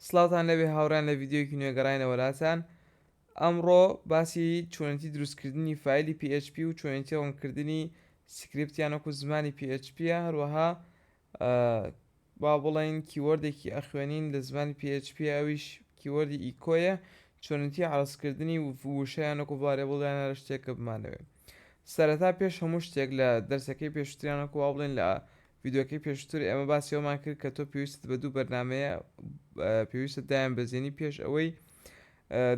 سڵاوتان لێبێ هاوڕێیان لە ڤیدیۆیەکی نوێ گەڕاینەوە لاتان ئەمڕۆ باسی چۆنێتی دروستکردنی فایلی PHP و چۆنێتی run کردنی script یان وەکو زمانی PHP هەروەها با بڵێین keyword ێکی ئەخوێنین لە زمانی PHP ئەویش keyword ی echo یە چۆنێتی عەرزکردنی وشەیان وەکو variable یان هەر شتێک کە بمانەوێ سەرەتا پێش هەموو شتێک لە دەرسەکەی پێشوتریان وەکو وا بڵێن لە ڤیدیۆکەی پێشوتر ئێمە باسی ئەومان کرد کە تۆ پێویستت بە دوو بەرنامەیە پێویستت دایان بەزێنی پێش ئەوەی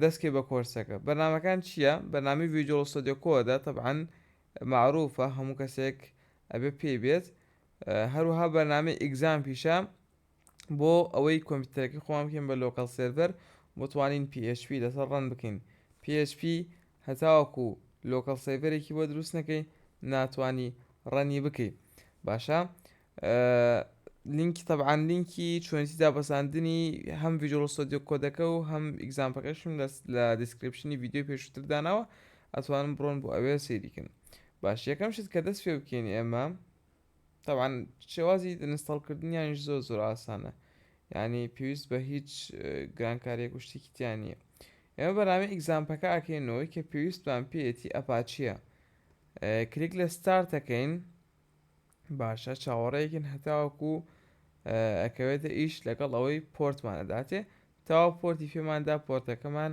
دەستکەی بە کۆرسەکە بەرنامەکان چییە؟ بەرنامەی Visual Studio Code ە تەبعەن مەعروفە هەموو کەسێک ئەبێ پێی بێت هەروەها بەرنامەی XAMPP یشە بۆ ئەوەی کۆمپیوتەرەکەی خۆمان بکەین بە local server بتوانین PHP لەسەر run بکەین PHP هەتاوەکو local server ێکی بۆ دروست نەکەی ناتوانی run ی بکەی باشە لینکی تەبعەن لینکی چۆنیتی دابەزاندنی هەم Visual Studio Code ەکە و هەم XAMPP ەکەشم لە description ی ڤیدیۆی پێشووتر داناوە ئەتوانم بڕۆن بۆ ئەوێ سەیریکن باش یەکەم شت کە دەست پێ بکەین ئێمە تەبعەن شێوازی install کردنیانیش زۆر زۆر ئاسانە یعنی پێویست بە هیچ گرانکاریەک و شتێکی تیا نییە ئێمە بەرنامەی XAMPP ەکە ئەکەینەوەی کە پێویستمان پێیەتی Apache یە کلیک لە start ەکەین باشە چاوەڕێکین هەتاوەکو ئەکەوێتە ئیش لەگەڵ ئەوەی port مان ئەداتێ تەواو port ی پێماندا port ەکەمان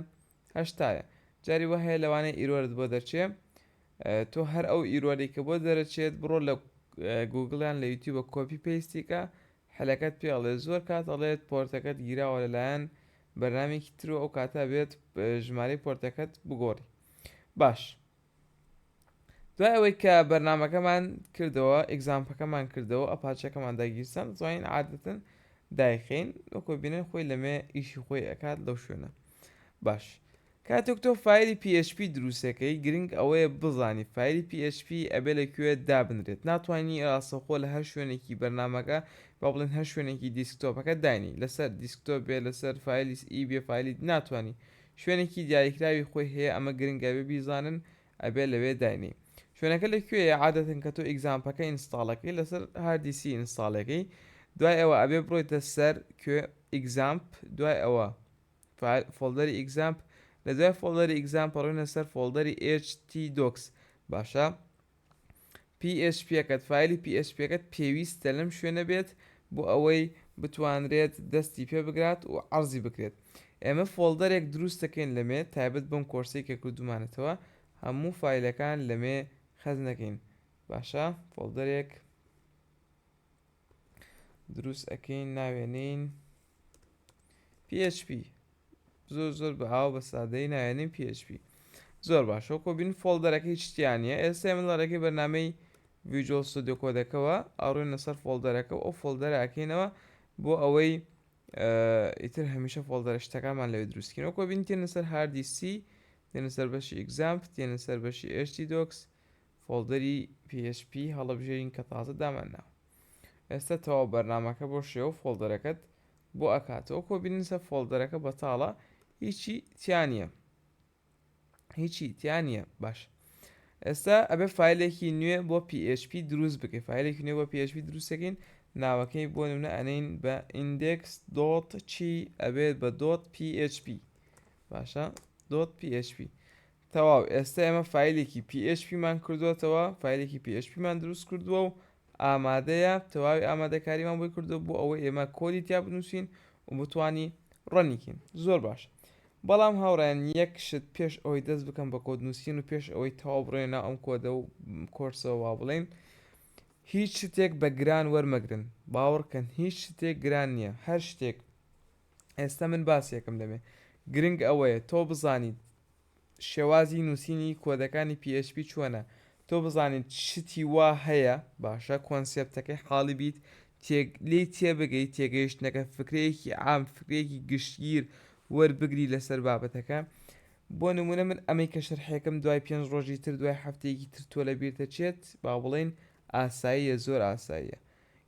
هەشتایە جاری وە هەیە لەوانەیە error ت بۆ دەرچێ تۆ هەر ئەو error ی کە بۆ دەرەچێت بڕۆ لە گوگڵیان لە یوتیوبە copy paste ی کە حلەکەت پێ ئەڵێ زۆر کات ئەڵێت port ەکەت گیراوە لەلایەن بەرنامێکی تر و ئەو کاتە بێت ژمارەی port ەکەت بگۆڕی باش دوای ئەوەی کە بەرنامەکەمان کردەوە XAMPP ەکەمان کردەوە Apache ەکەمان داگیرسان دەتوانین عادەتەن دایخین وەکۆ بینن خۆی لەمێ ئیشی خۆی ئەکات لەو شوێنە باش کاتێک تۆ فایلی PHP دروستەکەی گرنگ ئەوەیە بزانی فایلی PHP ئەبێ لە کوێ دابنرێت ناتوانانی ڕاستەوخۆ لە هەر شوێنێکی بەرنامەکە با بڵێن هەر شوێنێکی desktop ەکە داینی لەسەر desktop بێ لەسەر فایلی ئی بێ فایلی ناتوانانی شوێنێکی دیاریکراوی خۆی هەیە ئەمە گرنگە ئەبێ بیزانن ئەبێ لەوێ داینێی شوێنەکە لە کوێیە عادەتەن کە تۆ XAMPP ەکە install ەکەی لەسەر هاردی C install ەکەی دوای ئەوە ئەبێ بڕۆیتە سەر کوێ XAMPP دوای ئەوە folder ی XAMPP لە دوای folder ی XAMPP ڕۆینە سەر folder ی htdocs باشە PHP ەکەت فایلی PHP ەکەت پێویستە لەم شوێنە بێت بۆ ئەوەی بتوانرێت دەستی پێ بگرات و عەرزی بکرێت ئێمە folder ێک دروست دەکەین لەمێ تایبەت بەم کۆرسەی کە کردومانەتەوە هەموو فایلەکان لەمێ خەزنەکەین باشە folder ێک دروست ئەکەین ناوێنین PHP زۆر زۆر بە ئاو بە سادەی ناوێنین PHP زۆر باشە وەکۆ بین folder ەکە هیچ تیا نییە ئێستا من لە ڕێگەی بەرنامەی Visual Studio Code ەکەوە ئەڕۆینە سەر folder ەکە و ئەو folder ە ئەکەینەوە بۆ ئەوەی ئیتر هەمیشە folder ە شتەکانمان لەوێ دروستکەین وەکۆ بین تێنە سەر هاردی C تێنە سەر بەشی XAMPP تێنە سەر بەشی htdocs folder ی PHP هەڵەبژێرین کە تازە دامان ناوە ئێستا تەواو بەرنامەکە بۆ شێوە folder ەکەت بۆ ئەکاتەوە کۆ بینسە folder ەکە بەتاڵە هیچی تیا نییە هیچی تیا نییە باش ئێستا ئەبێ فایلێکی نوێ بۆ PHP دروست بکەین فایلێکی نوێ بۆ PHP دروستەکەین ناوەکەی بۆ نمونە ئەنین بە index dot چی ئەبێت بە dot PHP باشە dot PHP تەواو ئێستا ئێمە فایلێکی PHP مان کردووەتەوە فایلێکی PHP مان دروست کردووە و ئامادەیە تەواوی ئامادەکاریمان بۆی کردووە بۆ ئەوەی ئێمە کۆدی تیا بنووسین و بتوانی run یکەین زۆر باش بەڵام هاوڕێیان یەک شت پێش ئەوەی دەست بکەم بە کۆد نووسین و پێش ئەوەی تەواو بڕۆینە ناو ئەم کۆدە و کۆرسەوە وا بڵێین هیچ شتێک بە گران وەرمەگرن باوەڕکەن هیچ شتێک گران نییە هەر شتێک ئێستا من باسێکم دەمێ گرنگ ئەوەیە تۆ بزانیت شێوازی نووسینی کۆدەکانی PHP چۆنە تۆ بزانیت شتی وا هەیە باشە concept ەکەی حاڵی بیت لێی تێبگەی تێگەیشتنەکە فکرەیەکی عام فکرەیەکی گشتگیر وەربگری لەسەر بابەتەکە بۆ نمونە من ئەمەی کە شەرحێکم دوای پێنج ڕۆژی تر دوای هەفتەیەکی تر تۆ لە بیرتەچێت با بڵێین ئاساییە زۆر ئاساییە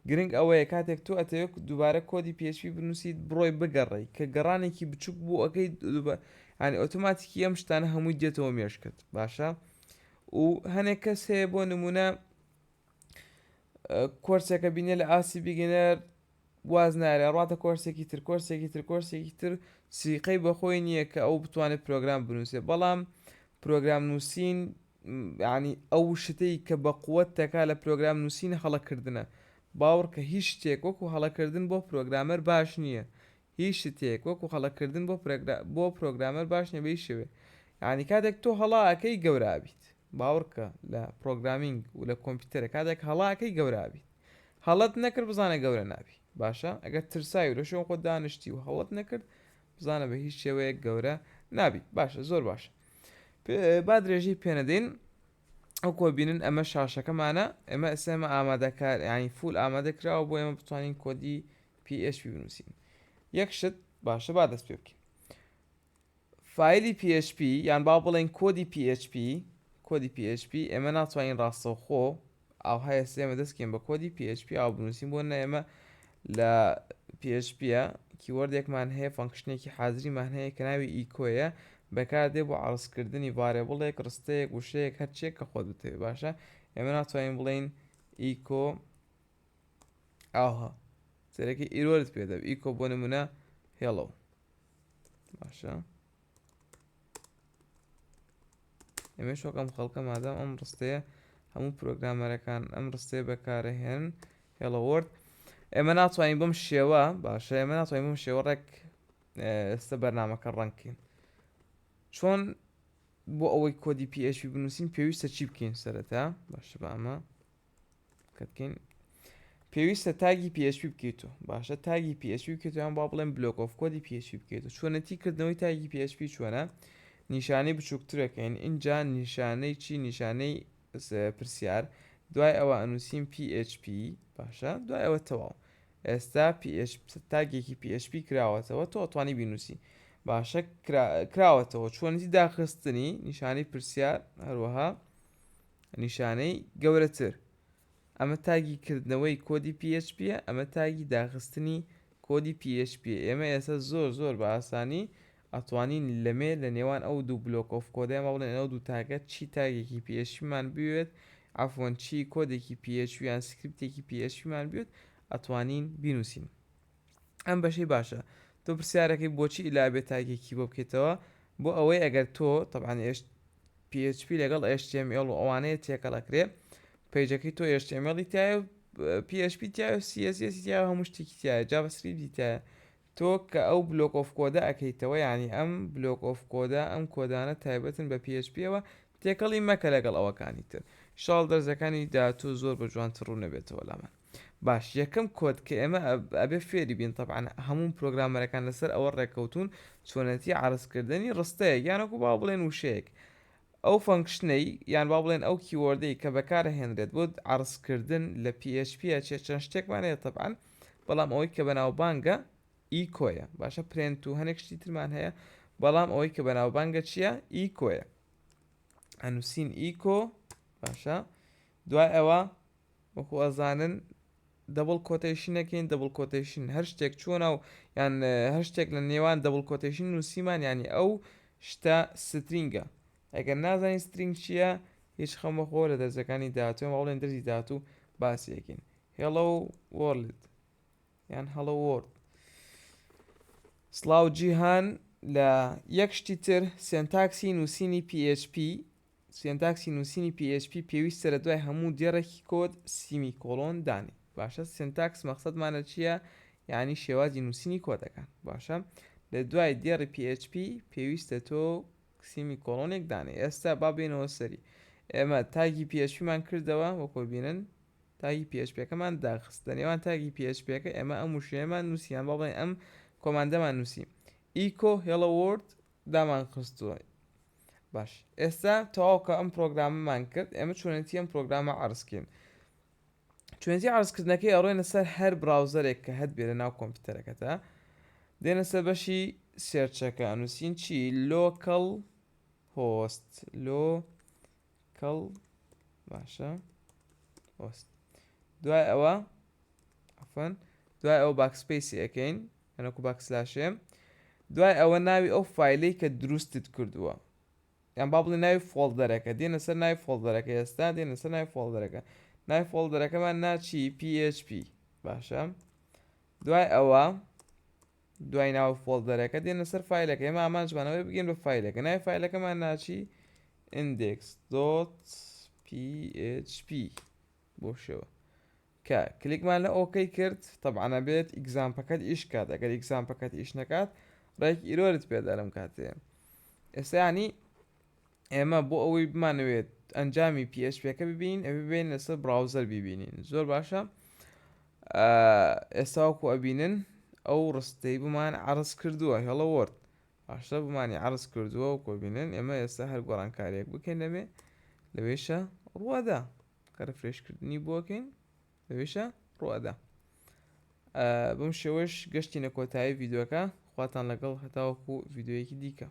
گرنگ ئەوەیە کاتێک تۆ ئەتەوێت دووبارە کۆدی PHP بنووسیت بڕۆی بگەڕێی کە گەڕانێکی بچوک بۆ ئەکەی ینی ئۆتۆماتیکی ئەم شتانە هەمووی دێتەوە مێشکت باشە و هەنێک کەس هەیە بۆ نمونە کۆرسێکە بینێ لە ئاستی beginner. واز نارێ ڕاتە کۆرسێکی تر کۆرسێکی تر کۆرسێکی تر سیقەی بەخۆی نییە کە ئەو بتوانێت پرۆگرام بنووسێ بەڵام پرۆگرام نووسین یانی ئەو شتەی کە بەقوەت تەکا لە پرۆگرام نووسین هەڵەکردنە باوڕکە هیچ شتێک وەکو هەڵەکردن بۆ programmer باش نییە هیچ شتێک وەکو هەڵەکردن بۆ بۆ programmer باش نیە بە هیچ شێوەیەک یانی کاتێک تۆ هەڵە ئەکەی گەورە ئەبیت باوڕکە لە programming و لە کۆمپیوتەرە کاتێک هەڵە ئەکەی گەورە ئەبیت هەڵەت نەکرد بزانە گەورە نابی باشە ئەگەر ترسای و لە شوێن خۆت دانیشتی و هەڵەت نەکرد بزانە بە هیچ شێوەیەک گەورە نابی باشە زۆر باشە با درێژەی پێنەدەین ئەو کۆبینن ئەمە شاشەکەمانە ئێمە ئێستا ئامادەکار ینی full ئامادە کراوە بۆ ئێمە بتوانین کۆدی PHP بنووسین یەک شت باشە با دەست پێ بکەین فایلی PHP یان با بڵێن کۆدی PHP کۆدی PHP ئێمە ناتوانین ڕاستەوخۆ ئاوها ئێستا ئێمە دەستکەین بە کۆدی PHP ئاو بنووسین بۆ نە ئێمە لە PHP keyword ێکمان هەیە function ێکی حازریمان هەیە کە ناوی echo یە بەکاردێ بۆ عرضکردنی variable ێک ڕستەیەک وشەیەک هەرچێک کە خۆت بتەوێت باشە ئێمە ناتوانین بڵێین ئیکۆ ئاوها سەرەکی error ت پێ دەب ئیکۆ بۆ نمونە hello باشە ئێمەش وەک ئەم خەڵکە مادام ئەم ڕستەیە هەموو programmer ەکان ئەم ڕستەیە بەکارەهێن hello world ئێمە ناتوانین بەم شێوە باشە ئێمە ناتوانین بەم شێوە ڕێک ئێستا بەرنمەکە run کەین چۆن بۆ ئەوەی کۆدی PHP بنووسین پێویستە چی بکەین سەرەتا باشە بە ئەمە کە بکەین پێویستە tag ی PHP بکەیتەوە باشە tag ی PHP بکەیتەوە یان با بڵێم block of code ی PHP بکەیتەوە چۆنەتی کردنەوەی tag ی PHP چۆنە نیشانەی بچووکترەکەین اینجا نیشانەی چی نیشانەی پرسیار دوای ئەوە ئەنووسین PHP باشە دوای ئەوە تەواو ئێستا PHP tag ێکی PHP کراوەتەوە تۆ ئەتوانی بینوسی باشە کراوەتەوە چۆنیتی داخستنی نیشانەی پرسیار هەروەها نیشانەی گەورەتر. ئەمە tag ی کردنەوەی کۆدی PHP یە، ئەمە tag ی داخستنی کۆدی PHP یە. ئێمە ئێستا زۆر زۆر بە ئاسانی ئەتوانین لەمێ لە نێوان ئەو دوو block of code ە، با بڵێن ئەو دوو tag ە چی tag ێکی PHP مان بوێت، عەفوەن چی کۆدێکی PHP یان سکریپتێکی PHP مان بوێت ئەتوانین بینوسین. ئەم بەشەی باشە. تۆ پرسیارەکەی بۆچی ئیلا ئەبێ tag ێکی بۆ بکەیتەوە؟ بۆ ئەوەی ئەگەر تۆ تەبعەن PHP لەگەڵ HTML و ئەوانەیە تێکەڵ ئەکرێ page ەکەی تۆ HTML ی تایە و PHP تایە و CSS تایە و هەموو شتێکی تایە JavaScript ی تایە تۆ کە ئەو block of code ە ئەکەیتەوە یعنی ئەم block of code ە ئەم کۆدانە تایبەتن بە PHP ەوە تێکەڵی مەکە لەگەڵ ئەوەکانی تر شاڵ دەرزەکانی داهاتوو زۆر بە جوانتر ڕوون نەبێتەوە لامان باش یەکەم کۆد کە ئێمە ئەبێ فێری بین تەبعەن هەموو programmer ەکان لەسەر ئەوە ڕێککەوتوون چۆنێتی عەرزکردنی ڕستەیەک یان وەکو با بڵێن وشەیەک ئەو function ەی یان با بڵێن ئەو keyword ەی کە بەکارهێنرێت بۆ عەرزکردن لە PHP چێ چەند شتێکمان هەیە تەبعەن بەڵام ئەوەی کە بەناوبانگە echo یە باشە پرێنت و هەنێک شتی ترمان هەیە بەڵام ئەوەی کە بەناوبانگە چییە echo یە ئەنووسین ئیکۆ باشە دوای ئەوە وەکو ئەزانن double quotation ئەکەین double quotation هەر شتێک چووە ناو یان هەر شتێک لە نێوان double quotation نووسیمان یانی ئەو شتە string ە ئەگەر نازانی string چییە هیچ خەم بەخۆ لە دەرزەکانی داهاتوو ئێمە بڵێن دەرزی داهاتوو باسی ئەکەین hello world یان hello world سڵاو جیهان لە یەک شتی تر syntax ی نووسینی PHP syntax ی نووسینی PHP پێویستە لە دوای هەموو دێڕێکی کۆد semicolon دانێی باشە syntax مەخسەدمانە چییە یعنی شێوازی نووسینی کۆدەکان باشە لە دوای دێڕی PHP پێویستە تۆ semicolon ێک دانێ ئێستا با بێنەوە سەری ئێمە tag ی PHP مان کردەوە وەکۆ بینن tag ی PHP ەکەمان داخست لە نێوان tag ی PHP ەکە ئێمە ئەم وشەیەمان نووسی یان با بڵێین ئەم command ەمان نووسی echo hello world دامان خستووە باش ئێستا تەواو کە ئەم پرۆگرامەمان کرد ئێمە چۆنێتی ئەم پرۆگرامە عرضکەین چۆنێتی عرضکردنەکەی ئەڕۆینە سەر هەر browser ێک کە هەت بێ لە ناو کۆمپیوتەرەکەتە دێنە سەر بەشی search ەکە ئەنووسین چی localhost local باشە host دوای ئەوە عفوا دوای ئەوە backspace ی ئەەکەین هەنەکو backslash ێ دوای ئەوە ناوی ئەو فایلەی کە دروستت کردووە یان با بڵێ ناوی folder ەکە دێنە سەر ناوی folder ەکە ئێستا دێنە سەر ناوی folder ەکە ناوی folder ەکەمان ناچی PHP باشە. دوای ئەوە دوای ناو folder ەکە دێنە سەر file ەکە، ئێمە ئامانجمان ئەوەیە بگەین بە file ەکە. ناوی file ەکەمان ناچی index.php بۆ شێوە کە کلیکمان لە okay کرد تەبعەن ئەبێت XAMPP ەکەت ئیش کات، ئەگەر XAMPP ەکەت ئیش نەکات ڕێک error ت پێدا لەم کاتەیە. ئێستا ینی ئێمە بۆ ئەوەی بمانەوێت ئەنجامی PHP ەکە ببینین ئەبێ بێین لەسەر browser بیبینین. زۆر باشە، ئێستا وەکو ئەبینن ئەو ڕستەی بمان عرض کردووە Hello World، باشە بمانی عرض کردووە وەکو بینن. ئێمە ئێستا هەر گۆڕانکاریەک بکەین لەمێ لەوێشە ڕوەدا کە refresh کردنی بۆکەین لەوێشە ڕوەدا. بەم شێوەش گەشتینە کۆتایی ڤیدیۆکە. خواتان لەگەڵ هەتاوەکو ڤیدیۆیەکی دیکە.